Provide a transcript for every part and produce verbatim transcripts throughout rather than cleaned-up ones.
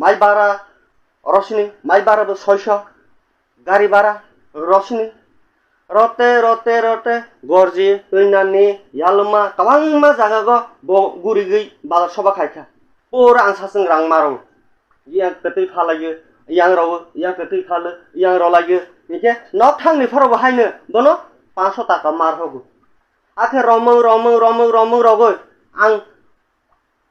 mai bara rosni, mai bara bo soiso, gari bara rosni. Rote, rote, rote, gorji, twinani, yalma, kwbangma jaga go bo gurigwi bazar soba khaikha. Pura ang saswng rang maro. Yang kwtwi phalaio, yang rao, yang kwtwi phalo, yang rolaio. Hinkhe nok thangni phoro bo haino bono pancho taka mar hogo. Akhe romwng, romwng, romwng, romwng rogwi ang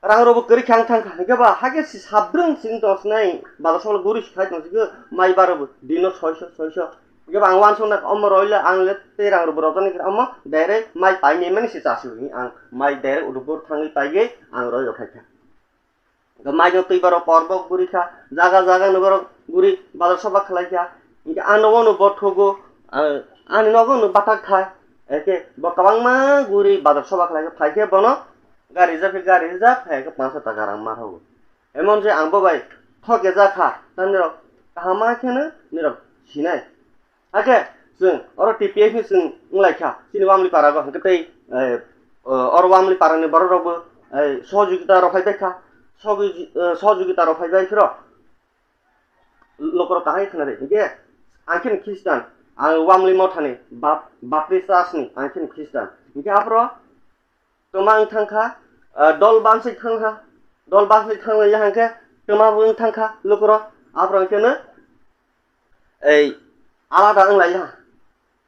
rang robo kwrwi khe ang thangkha. Hinkhe ba hakhe si sabrwng sini tong sinai bazar soba guri si khai tong sikhe mai baro bo dino soiso, soiso. Hinkhe ba ang wansuk na omo roila ang le tei rang robo rojani khe omo direct mai paini mani si chasi ang mai direct udupur thangwi paigwi ang roi rokhaikha. Hinkhe maino twi borok korbok guri kha, jaga jaga no borok guri bazar soba khlai kha. Hinkhe ano bono bo thugo, ah, ani nogo no batak thai. Eke bo kwbangma guri bazar soba khlai kha, phai khe bono gari rijak khe gari rijak, phai khe pancho taka rang mar hogo. Emon je ang bo bai thok ejak kha, ta nirok kaham ma khe no nirok sinai. Hakhe chwng oro T P F ni chwng wnglaikha, chini Wamli para go, hwnkhe tei, eh, oro Wamli para ni borok rok bo, eh, sohojogita rok phai baikha, sohojogita rok phai bai phiro lukurok kahai khna di, hwnkhe ang khe Christian, ang Wamli mothani, Bap-, Baptist church ni, ang khe Christian, hwnkhe aphro twma wng thangkha, ah, dol bansai thangkha, dol bansai thangya hwnkhe twma bo wng thangkha lukurok, aphro hwnkhe no ei alada wng lai ha.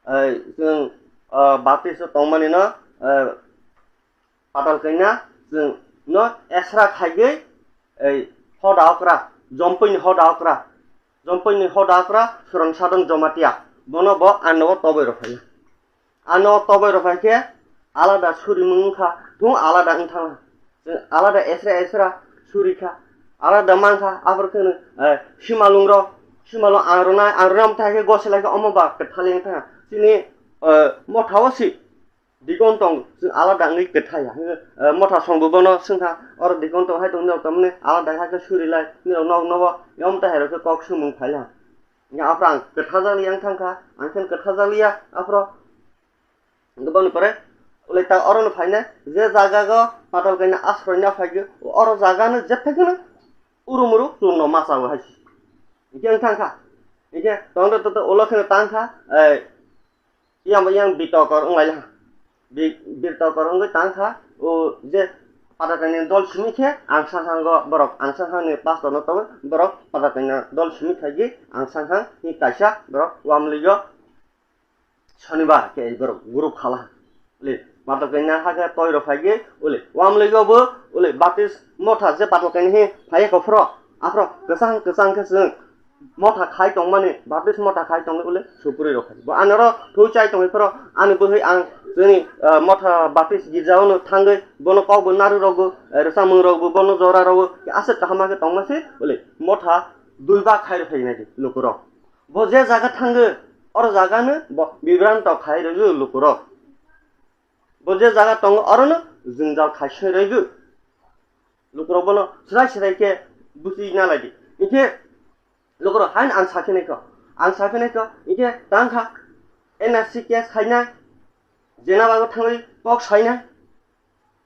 Ei, chwng, ah, Baptist o tongmani no, eh, Patal Kanya, chwng no esra khaigwi, ei, hoda okra, Jompui ni hoda okra, Jompui ni hoda okra, Surang Sadon Jomatia, bono bo ano o toboi rok phai. Ano toboi rok phai khe alada suri mung wngkha, thung alada wng thangkha. Chwng alada esra esra suri kha, alada mankha, aphuru kheno, eh, simalung rok, simalung ang rwnai, ang rwnai omo thai khe gosai lai khe omo ba kwthali wng thangkha. Chini, eh, motha o si dikon tong, chwng alada wngwi kwthai ya. Eh, motha song bo bono swngkha, oro dikon tong hai tong nirok tamni alada hai khe suri lai, nirok nok nogo, omo thai hai rok khe kok swngmung phai lai. Hingke aphuru ang kwthajakli yang thangkha, ang khe kwthajakliya aphuru. Hingke boni pore ulai ta orono phainai, je jagago Patal Kanya asroina phaikhe, oro jagano jephekeno urumuru churno machawo hai se. Hingke ang thangkha, hingke tongdo toto ulo kheno tangkha, ei, yang yang bitokor wnglaila. Bi-, birtokor wngwi tangkha, o je Patal Kanya dol simi khe ang sanghango borok, ang sanghangni pastor no tongwi borok Patal Kanya dol simi khaigwi ang sanghang ni kaisa borok Wamligo Shonibar khe borok group khala. Uli Patal Kanya hakhe toiro phaigwi uli Wamligo bo uli Baptist motha je Patal Kanya hi phaiya kho phro. Aphro kwchang kwchang khe chwng motha khai tongmani, Baptist motha khai tongwi ule suprui rok khai. Bo ani oro thwi chai tongwi phoro ani bwrwi ang chini, ah, motha Baptist girja ono thangwi bono kok bo narwi rokbo, eh, rwchapmung rokbo bono jora rokbo aswk kaham khe tongma se ule motha dui ba khai rw phainai di lukurok. Bo je jaga thangwi oro jaga no bo bibranto khai rw lukurok. Bo je jaga tongo orono jwngjal khai soi rw. Lukurok bono srai srai khe bwswi na lai di. Hingkhe lukurok haino ang sakhe naikho, ang sakhe naikho, hingkhe tang kha N R C case khainai, jena bago thangwi kok sainai.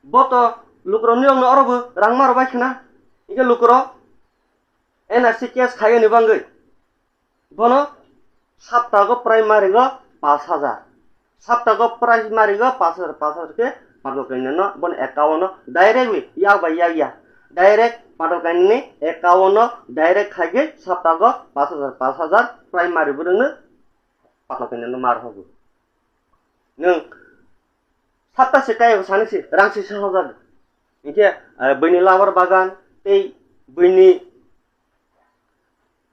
Bo to lukurok nirokno oro bo rang ma rw bai khna. Hingkhe lukurok N R C case khaiyani bangwi. Bono saptago primary go pash hajar. Saptago primary go pash hajar, pash hajar khe Patal Kanya no bono account no directly yak bai yak ya. Direct Patal Kanya ni account no direct khaigwi saptago pash hajar, pash hajar primary bwrwng no Patal Kanya no mar hogo. Nwng sapta se kaya sani se rang se sahajak. Hingkhe, eh, bini labar bagan tei bini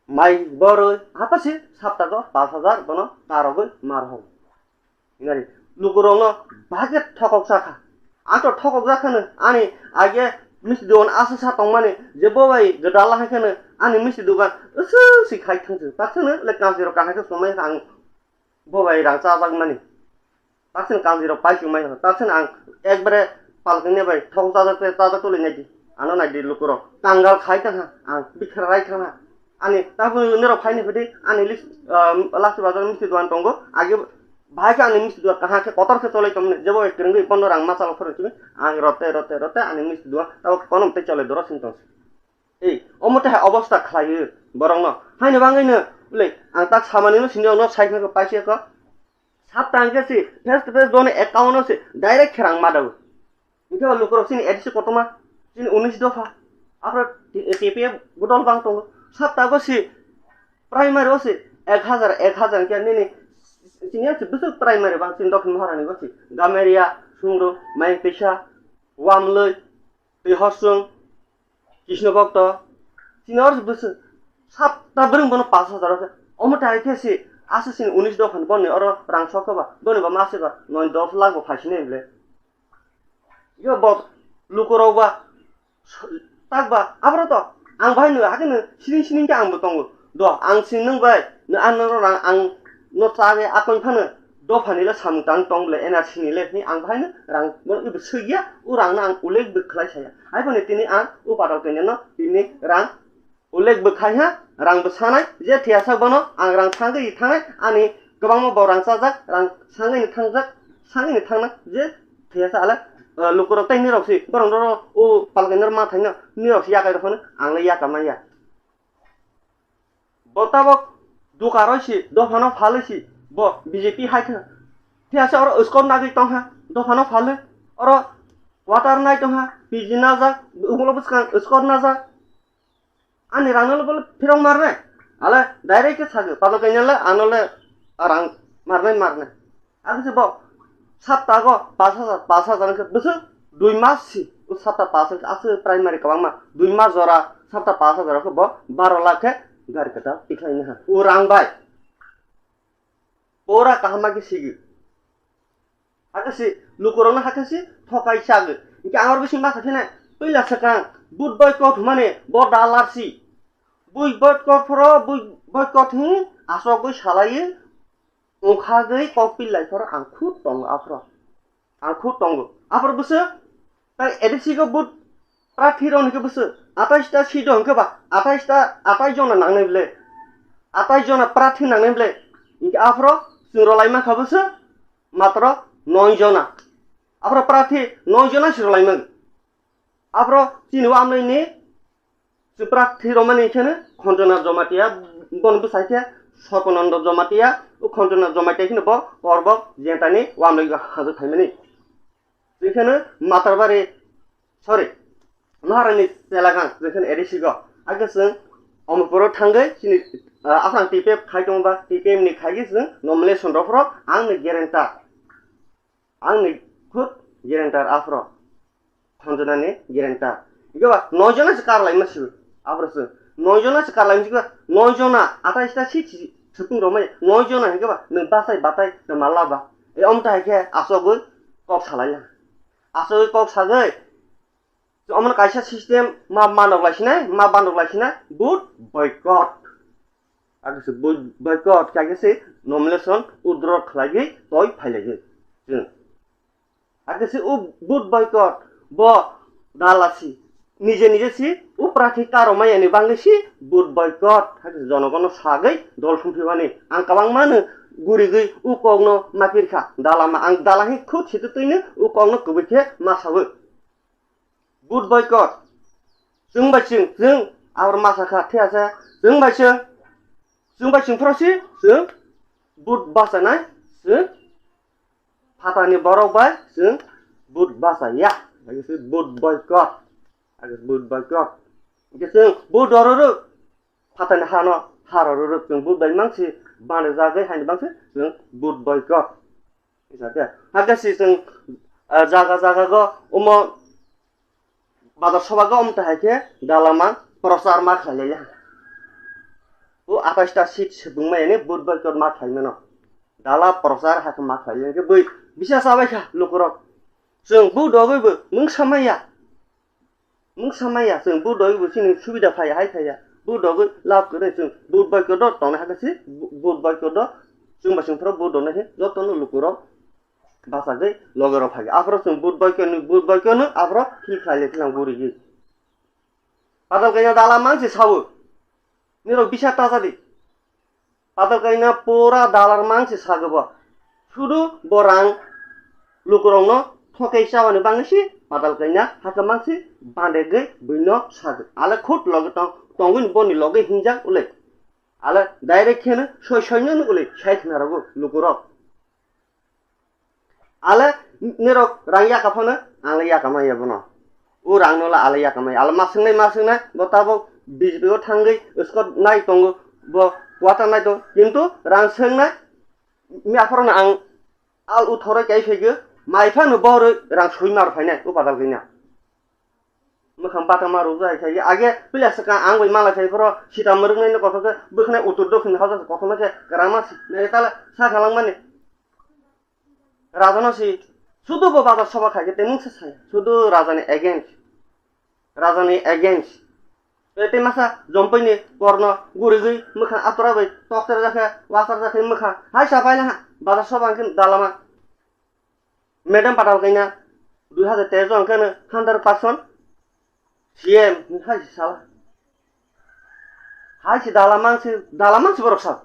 mai boroi hapasi saptago pash hajar bono karogoi mar hogo. Hinari lukurokno bahai khe thokok sakha. Ang to thokok jakhano ani age misti dogan aswk sa tongmani je bo bai gwdal hai kheno ani misti dogan aswk si khai thangsi. Taksano le kansi rok kahai khe somai ang bo bai rang chajakmani. Taksano kansi rok pai chumai kha. Taksano ang ekbare palkani bai thok chajak te chajak tuli nai di. Ano nai di lukurok. Kangal khai tang ha. Ang bikha rai thang ha. Ani tabuk nirok phaini phidi ani lis-, ah, Lachi Bazar misti dogan tongo. Agi bahai khe ani misti dogan kaham khe kotor khe cholai tongmani. Jebo bai kwrwngwi bono rang masa rok phano chumi. Ang rote rote rote ani misti dogan tabuk konom tei cholai doro sing tong. Ei, omo tei hai obosta khlaiwi borokno. Haino bagwino, le, ang tak samani no sini no sai khna paisi ko. Sapta hwnkhe si face to face boni account no si direct khe rang ma dago. Hwnkhe o lukurok chini A D C kotorma, chini unis dopha. Aphro T P F budol bang tongo. Sapta go si primary o si ek hajar, ek hajar hwnkhe nini chini si bwswk primary bang chini dokhin maharani go si. Gameria, Sungro, Maipisa, Wamlwi, Twi Horsung, Krishna Bhakta, chini oro bwswk sapta bwrwng bono pash hajar o khe. Omo tai khe si aswk chini unis dophan boni oro rang sok khe ba, boni ba masik ba noi dos lakh bo phaisinai bwle. Yo bo lukurok ba, tak ba, aboro to ang bai no hakhe no sining sining khe ang bo tongo. Do, ang sini nwng bai, nwng ano rang ang no chagwi akon phano dophani le samung tang tong le N R C ni le hwnwi ang bahaino rang bono ibo swiya, o rang no ang ulik bo khlai saya. Hai phano tini ang o padal kanya no tini rang ulik bo khai ha, rang bo sanai, je thiyasa bono ang rang sangwi thangnai, ani kwbangma bo rang chajak, rang sangwi ni thangjak, sangwi ni thangnai, je thiyasa ale, eh, lukurok tei nirok si, borok no o palkai no ma thaino, nirok si yakai rok phano ang le yakam manya. Bo tabok duka roi si, dophano phalwi si, bo B J P hai kha. Phiya se oro skor nagwi tong kha, dophano phalwi. Oro water nai tong kha, P G najak, ugulo bwskang skor najak. Ani rang no bole phirok marnai. Ale direct khe sagwi, palo kainale ano le rang marnai marnai. Ang se bo saptago pash hajar, pash hajar wngkhe bwswk dui mas si, o sapta pash hajar aswk primary kwbangma, dui mas jora sapta pash hajar wngkhe bo baro lakh khe gari kwtal tikhlai naiha. O rang bai pura kaham ma khe sigi. Hakhe si lukurokno hakhe si thokai chagwi. Hwnkhe ang oro bising ma sa phinai, puila swkang vote boycott hwnmani bo dalar si. Vote boycott phoro, vote boycott hwn aswk gwi salaiwi. Wngkhagwi kok pillai phoro ang khud tongo aphro. Ang khud tongo. Aphro bwswk, tai A D C go vote prathi rok hwnkhe bwswk, atais ta seat o hwnkhe ba, atais ta, atais jona nangnai bwle. Atais jona prathi nangnai bwle. Hwnkhe aphro chwng rwlai mankha bwswk, matro noi jona. Aphro prathi noi jona se rwlai mano. Aphro chini o amlai ni Chwng prathi romani khe no Khonjona Jamatia, bono bwsai khe Sokonando Jamatia, o Khonjona Jamatia khe no bo Korbok Jentani wamlwi hajwk phaimani. Chwng khe no Matarbari, sorry, Maharani Chelakang, chwng khe no A D C go. Hakhe chwng Omorpuro thangwi chini, ah, aphang T P F khai tongba, T P F ni khaigwi chwng nomination rw phoro ang ni guarantor. Ang ni khud guarantor aphro. Khonjonani guarantor. Hwnkhe ba noi jona se karlaima se. Aphro se noi jona se karlaima se, noi jona atais ta seat si thwpung romai. Noi jona hwnkhe ba nwng bachai batai nwng malla ba. E omta hai khe asogwi kok salaina. Asogwi kok sagwi Omono kaisa system ma manok lai sinai, ma bandok lai sinai, vote boycott. Hakhe se vote boycott, hakhe se nomination withdraw khlaigwi toi phailaigwi. Chwng. Hakhe se o vote boycott, bo dalasi, nije nije si, o prathi karomaya ni bangwi si vote boycott, hakhe se jonogono sagwi dol sumphimani. Ang kwbangma no gurigwi o kokno mapirkha, dalama, ang dala hi khud sitwtwino o kokno kubui khe ma sawi. Vote boycott. Chwng bai chwng, chwng abor masa kha, thik ase? Chwng bai chwng, chwng bai chwng phoro si, chwng vote bachanai, chwng phatani borok bai chwng vote bachaya. Age se vote boycott. Age vote boycott. Age chwng vote dororo phatani hano, haro roro chwng vote bai mangsi, bani jagwi haini bangsi chwng vote boycott. Isa khe, hakhe si chwng, ah, jaga jaga go omo bazar soba go omo tahai khe dalama prochar ma khlai lai. O atais ta seat swbung mai ni vote boycott ma khlai mano. Dala prochar hakhe ma khlai lai khe bui bisa chabai kha lukurok. Chwng vote dogwi bo mungsa maya. Mungsa maya, chwng vote dogwi bo chini subida phaiya hai phaiya. Vote dogwi lab kwrwi chwng vote boycott o tongnai hakhe se vote boycott o chwng bai chwng phoro vote donai khe jotono lukurok bachagwi loge rok phai. Aphoro chwng vote boycott ni, vote boycott no aphoro thik khlai le thlang gurigwi. Padal kaina dala mansi sawo. Nirok bisa ta jadi. Padal kaina pura dalar mangsi sagwi bo. Sudu bo rang lukurokno thokai chabani bangwi si padal kaina hakhe mangsi bandegwi buino sagwi. Ale khut loge tong, tongwi boni loge hinjak ule. Ale direct kheno soi soino ule sai khna rogo lukurok. Ale nirok rang yaka phano, ang le yaka maya bono. O rang no la ale yaka maya. Ale masung nai masung nai, bo tabok B J P o thangwi, skot nai tongo, bo quarter nai tongo. Kintu rang seng nai, mi aphoro no ang al uthoro kai phege, mai phano bo rang sui mar phainai, o badal gina. Mwkhang bata ma rwjak hai khe, age pila swkang ang bai malai khai phoro sita mwrwknai no kothok khe bwkhnai uttor dokhin hajak kothoma khe kwrangma si nai tala sa khalangmani. Raja no si sudu bo bada soba khai khe tei mungsa sai sudu raja ni against, raja ni against. Tei tei masa jompoi ni korno gurigwi mwkhang atora bai tokter jakhe wasar jakhe mwkhang hai sa paila ha bada soba hwnkhe dalama. Madam Patal kaina dui hajar teis o hwnkhe no hundred percent C M hai si sala. Hai si dalamang si, dalamang si borok sal.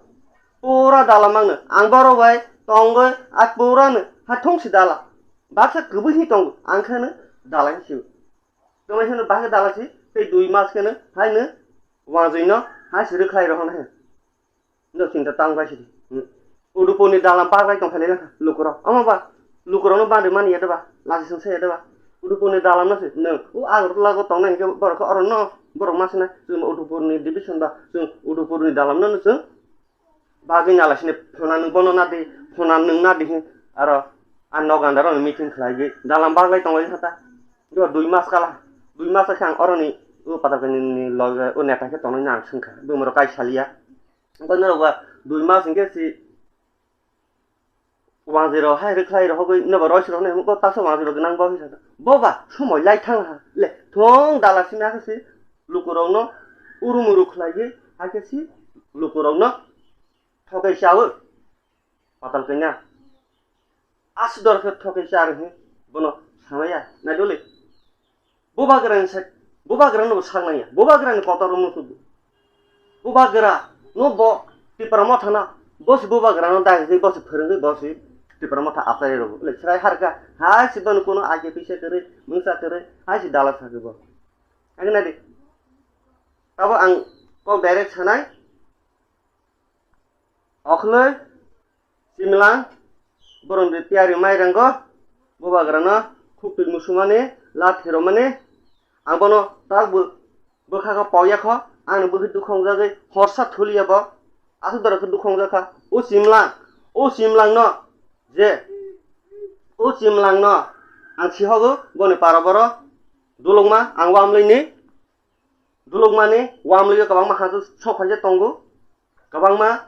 Pura dalamang no. Ang borok bai tongwi ai pura no. Hai thong si dala. Baksa kwbwi hi tongo. Ang khe no dalang si. Tongwi hino bakhe dala si. Tei dui mas khe no hai no. Wajwi no hai si rwkhlai rohon he. No chinta tang bai sidi. Udupurni dalam bagwi tong khailai nang lukurok. Omo ba lukurokno bagwi mani ya deba, lasi sung se ya deba. Udupurni dalam no se nung. O Agartala go tongnai hingke borok khe oro no borok ma sina. Chwng Udupurni division ba chwng Udupurni dalam no chwng bagwi nala sini phona nung bono nadi, phona nung nadi hin aro a nok andaro meeting khlai gwi dalam bagwi tongwi hata. Yo dui mas kala, dui mas khe ang oroni o patal ni loge o neta khe tongnai nang sungkha. Bumrok kai saliya. Bo norok ba dui mas hingke si wanjwi rok hai rwkhlai rok hogwi nobo roisi rok nai bo taksa wanjwi rok nang bo hinsa bo ba somoi lai thang ha le thong dala simi hakhe si lukurok no urum uru khlai gwi hakhe si lukurok no thokai chawo patal kanya. Aswk dor khe thokai cha rwkhe bono samaya naidole. Bubagrani sak, bubagrano bo sak nangya. Bubagrani kotor wngno tubu. Bubagra no bo Tipra Motha na, bo si bubagrano dagi, bo si phwrwngwi, bo si Tipra Motha achai rw. Le chwrai harka, hai si bono kuno age pisa kwrwi, mungsa kwrwi, hai si dala sakwi bo. Ang nadi. Tabo ang kok direct sanai. Okhloi Simlang, borok ni tiyari mai rango, bubagrano khukti musumani, lathi romani, ang bono tak bo bwkha khe pokya kho, ani bwkha dukha wngjagwi horsa thuliya bo, aswk doro khe dukha wngjak kha. O Simlang, o Simlang no je, o Simlang no ang sihogo boni para boro dulokma, ang wamlwi ni dulokmani wamlwi o kwbangma hachwk sok phaijak tongo, kwbangma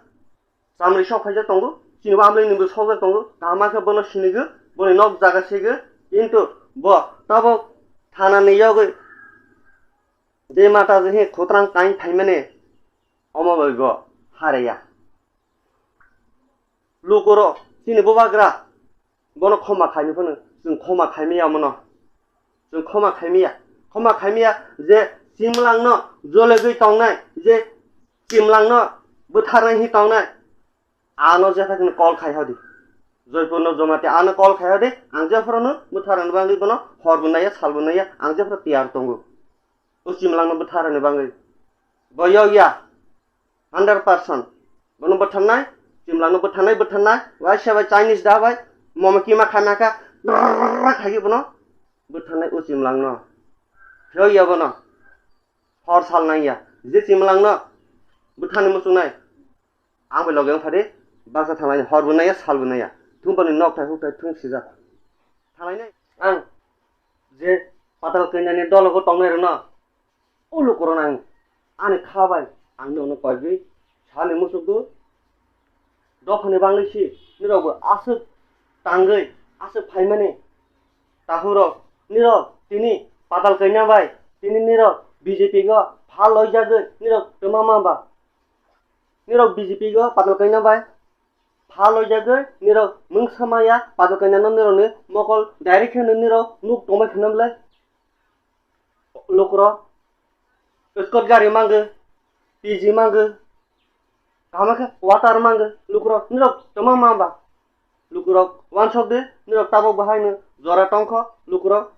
Chamri sok phaijak tongo, chini bo amlai ni bo sokjak tongo, kaham khe bono sinigo, boni nok jaga sego, kintu bo tabok thana ni yogwi je mata je he khutrang kain phaimani, omo bai bo haraya. Lukurok chini bubagra, bono khoma khaimani phano chwng khoma khaimaya omono. Chwng khoma khaimaya. Khoma khaimaya je Simlangno jolegwi tongnai, je Simlangno bwtharnai hi tongnai. Ano jepha khe call khai hodi. Joypurno Jomati ano call khai hodi. Ang jephorono bwtharnani bagwi bono hor bo naiya, sal bo naiya. Ang jephoro tiyar tongo. O Simlangno bwtharnani bagwi. Bo yokya. Hundred percent. Bono bwtharnai, Simlangno bwtharnai, bwtharnai, waisa bai Chinese da bai, momo kima khaima kha, brrrr khaigwi bono bwtharnai o Simlangno. Phiyok ya bono. Hor sal nang ya. Je Simlangno bwtharni muchungnai. Ang bai loge wng phadi, baksa thanglai hor bo naiya, sal bo naiya. Thung boni nok thai huk thai thung sijak. Thanglainai ang je patal kanyani dologo tongnai rwno, o lukurokno ang ani kha bai ang nono koigwi sani muchukgo. Dophani bangwi si nirokbo aswk tangwi aswk phaimani takhurok nirok tini patal kanya bai tini nirok B J P go phal loijagwi nirok twma mamba. Nirok B J P go patal kaina bai pha loijagwi nirok mungsa maya patal kainano nirokni mokol direct khe nirok nuk tongbai khwnam le. Lukurok escort gari mangwi, P G mangwi, kaham khe quarter mangwi lukurok nirok tongma mamba. Lukurok wansok di, nirok tabok bo haino jora tongkho lukurok.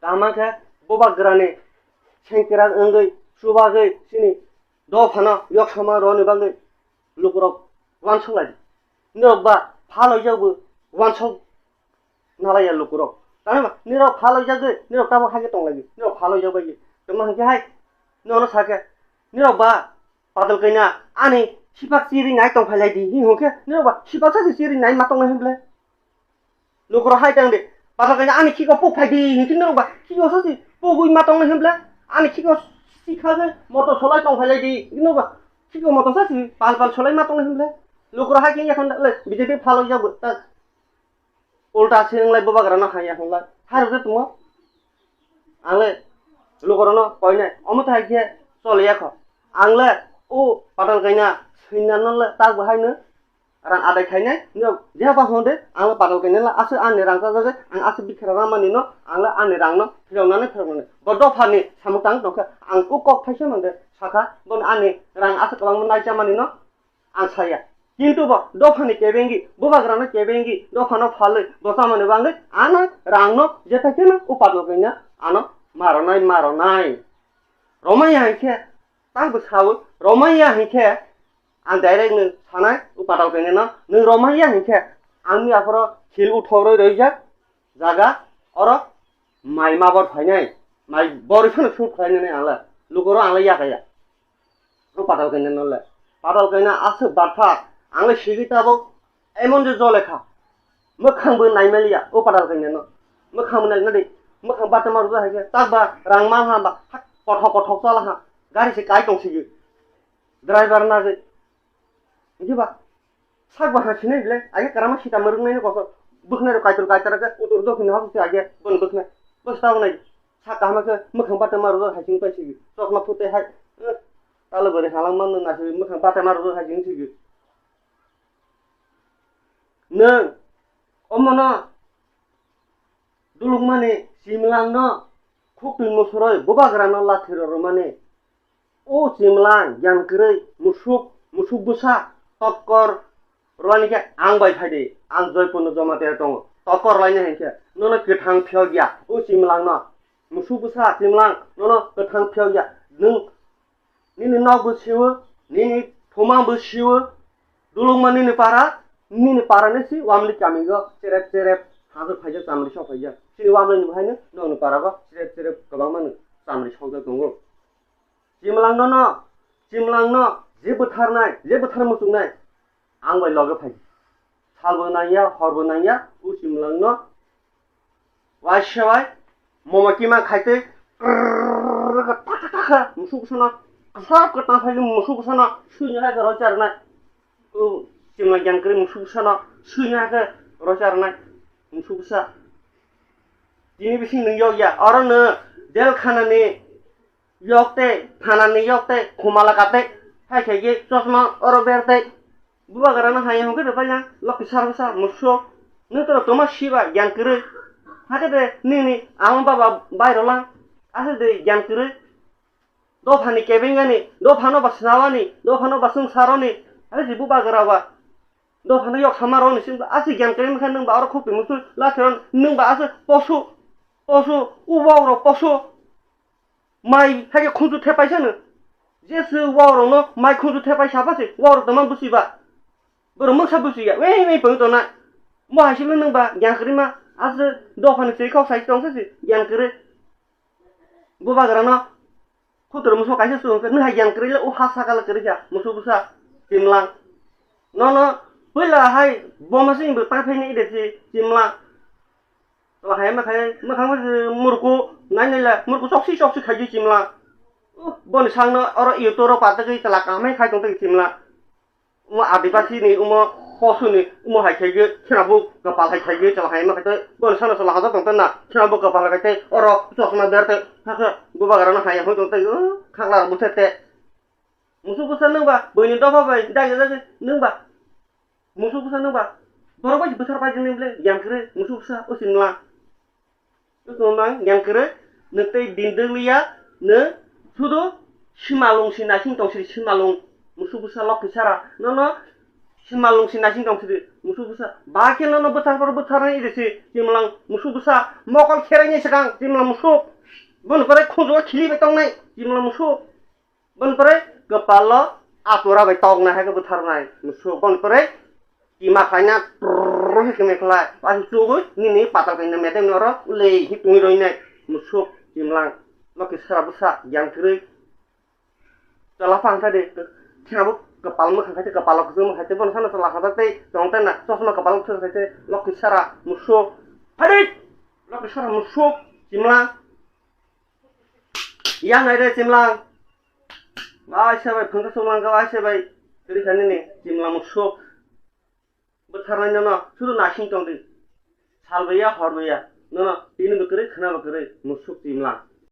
Kaham khe Bubagrani sengkrak wngwi chubagwi chini dophano yoksama rwni bagwi lukurok uansuk lai di. Norok ba phaloijak bo uansuk nalaiya lukurok. Tamo norok phaloijagwi norok tabuk haikhe tonglaidi. Norok phaloijak bai tongma hinkhe hai nono sakhe norok ba padal kaina ani sipak chiri nai tongphai lai di. Hinkhe norok ba sipak sa chiri nai ma tongnai hinble. Lukurok hai tang de, pasal kaisa ani khiko puk phai di, hinwi norok ba khiko sa si pugwi ma tong hinble, ani khiko sikha je moto solai tong phai lai di, hinwi ba khiko moto sa si pal pal solai ma tong hinble. Lukurok hai khe yakhon le B J P phalo ya bo ta ulta se wng lai bubagra no hai yakhon lai. Hai rok je tumo. Ang le lukurok no koi nai, omo tai khe choli ya kho. Ang le o patal kaina swinan no le ta bo hai no. Rang adai khainai, no, jeha ba hwnde, ang le patal kainai la, aswk ani rang chajagwi, ang aswk bikha rang mani no, ang le ani rang no phirok nani, phirok nani. Bo dopha ni samung tang tongkha, ang o kok thaisa mande sakha, bo ani rang aswk kwbangma nai chamani no, ang saya. Kintu bo dopha ni kebengi, bubagra no kebengi, dopha no phalwi, bo chamani bangwi, ano rang no, je thai kheno o patal kaina, ano maronai, maronai. Romaya hinkhe, tak bo sao, romaya hinkhe, Ang direct no sanai, o patal kainai no, nwng romaiya hinkhe, ang ni aphoro khil uthok roi roijak, jaga, oro mai mabor phainai, mai borwi phano shoot khlainani ang le, lukoro ang le yakaya. O patal kainai no le, patal kaina aswk bartha, ang le sigwi tabuk, emon je jole kha, mwkhang bo naimaliya, o patal kainai no, mwkhang bo naimali, mwkhang batama rwjak hai khe, tak ba rang man ha ba, hak kothok kothok chala ha, gari se kai tong sigi. Driver nagwi. Hinkhe ba sak bo ha sinai bile, age kwrama sita mwrwknai no kosok. Bwkhnai rok kaitor kaitor khe utur dokhin hap se age bon bwkhnai. Bwsa tabuk nai sak kaham khe mwkhang batama rwjak hai sing pai sigi. Chosma phutai hai, eh, talo bwrwi halang manno nasi mwkhang batama rwjak hai sing sigi. Nwng omono dulukmani simlangno khukni musuroi bubagrano lathi roromani. O chimlang, giyan kwrwi, musuk, musuk bwsa, tokkor rwani khe ang bai phai di, ang Joypurno Jamatia tongo. Tokkor laina hinkhe nono kwthang phiyok ya, o chimlangno. Musuk bwsa chimlang, nono kwthang phiyok ya. Nwng nini nok bo siwo, nini thumang bo siwo, dulukma nini para, nini para ni si wamli kami go cherep cherep hajak phaijak chamli sok phaijak. Chini wamli ni bo haino nokni para go cherep cherep kwbangma no chamli sokjak tongo. Chimlang no no, chimlang no, je bwtharnai, je bwthar muchungnai, ang bai loge phai. Salbo nangya, horbo nangya, o chimlang no waisa bai, momo kima khaitwi, taka taka, musuk bwsano, asap kwtang phai musuk bwsano, suina hai khe roi charnai. O chimlang giyan kwrwi musuk bwsano, suina hai khe roi charnai, musuk bwsa. Tini bising nwng yok ya, oro no jail khana ni yok tei, thana ni yok tei, khumala ka tei, hai khe ye chosma oro ber tei. Bubagra no hai hwnkhe rwpai lang, lokhi sar bwsa, musuk. Nwng toro tongma siba, giyan kwrwi. Hakhe de nini ama baba bai rw lang, aswk de giyan kwrwi. Dophani kebengani, dophano ba swnawani, dophano ba swngcharoni, hakhe se bubagra ba. Dophano yok sama rwni, aswk giyan kwrwi wngkha nwng ba oro khukti musuk, lakhirok nwng ba aswk posu, posu, ubo rok posu. Mai hai khe khunju thepai sano. Jesu wakrokno mai khunju thepai sapa se, wakrok tongma busiba. Borok moksa busiya, wei wei pung tongna. Mo hai simi nwng ba giyan kwrwi ma, aswk dophani twi kok sai tong se giyan kwrwi. Bubagrano khutur muso kaisa sung khe, nwng hai giyan kwrwi le, o ha sakal kwrwi kha, musu bwsa, chimlang. Nono puila hai boma sing bo ta phaini ide si chimlang. Chwla hai ma khai, mwkhang ma se murku, nai nai la, murku chokchi chokchi khai di chimla. Uh, boni sangno oro YouTube ro patagwi chwla kaham hai khai tong tong chimla. Umo Adibasi ni, umo Posu ni, umo hai khai ge, khena bo kapal hai khai ge, chwla hai ma khai tei, boni sangno chwla hajak tong tong na, khena bo kapal hai khai tei, oro chosma ber tei, hakhe bubagra no hai hoi tong tei, uh, khakla bo te te. Musu bwsa nwng ba, buini dopha bai, dagi dagi nwng ba. Musu bwsa nwng ba. Borok bai bwsar pai jani bwle, yang kwrwi, musu bwsa, o simla. O simla, yang kwrwi, nwng tei din dwgliya, nwng sudu simalung si naising tong siri simalung. Musu bwsa lok kisa ra, nono simalung si naising tong siri, musu bwsa. Ba khe nono bwsar por bwsar nai ide si, simlang, musu bwsa, mokol kherai ni swkang, simlang musu. Boni pore khunjugo khili bai tongnai chimla musuk. Boni pore kwpalo atura bai toknai hai khe bwtharnai musuk. Boni pore tima khlaina trrrr hai khe mekhlai. Aswk chugwi nini patal kainwi medem ni oro ulei hi tungwi roinai musuk chimlang. Loki sara bwsa yang kwrwi. Chwla phang kha de. Thabo kwpal mwkhang khai tei kwpal kwchwng mwkhang khai tei bono sana chwla hajak tei tong tei na chosma kwpal kwchwng khai tei loki sara musuk. Phadi! Loki sara musuk chimlang. Yang nai de chimlang. Ai se bai phang ka songlang ka ai se bai. Tiri khani ni chimlang musuk. Bwtharnai nono sudu nasing tong di. Sal bai ya hor bai ya. Nono tini bo kwrwi khwna bo kwrwi musuk chimlang.